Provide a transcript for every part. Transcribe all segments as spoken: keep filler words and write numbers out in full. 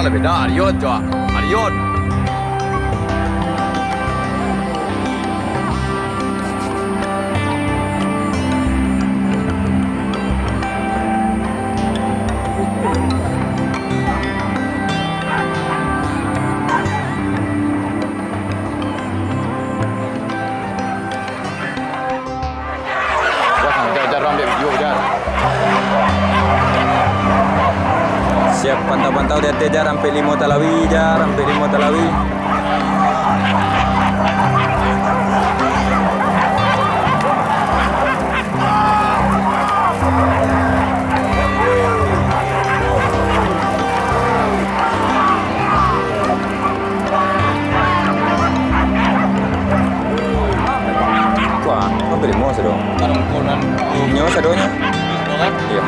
Lah beda, Arion tu ah. Arion. Wah, jar, jar, ambiak video, jar. Siap, pantau-pantau di ateh, jar, ampek limo talawi, jar, ampek limo talawi. Wah, ampek limo sado. Inyo sadonyo? Iyo.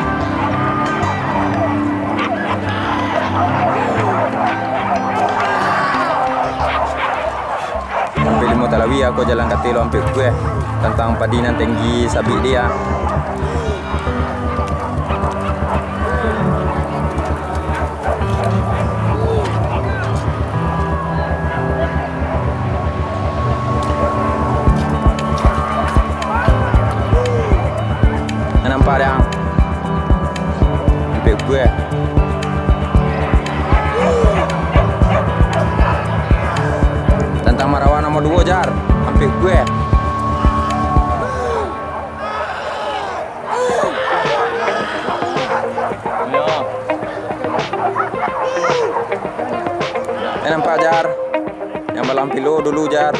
Ampek limo talawi, ako jalan kateh lo ampek kueh. Tantang padi nan tenggi sabik dia. Nampak dek ang? Ampek kueh. Tantang marawa nomor duo, jar. Ampek kueh. Eh, nampak, jar. Yang balang pilo dulu, jar.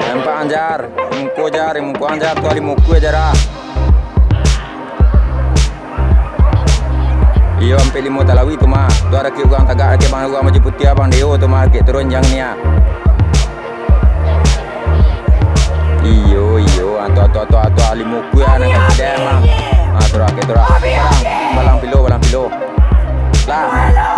Nampak ang, jar. Muko, jar. Muko ang, jar. Tu ari muko, jar, ah. Iyo, ampek limo talawi tu mah. Tu arakik urang tagak, arakik bang urang baju putiah, bang Deo tu mah, arakik turun jang ni ah. Iyo, iyo, antu, antu, antu, antu, limo kueh, anak kecil mah. Ah, turun, arakik turun. Balang, balang pilo, balang pilo. Lah.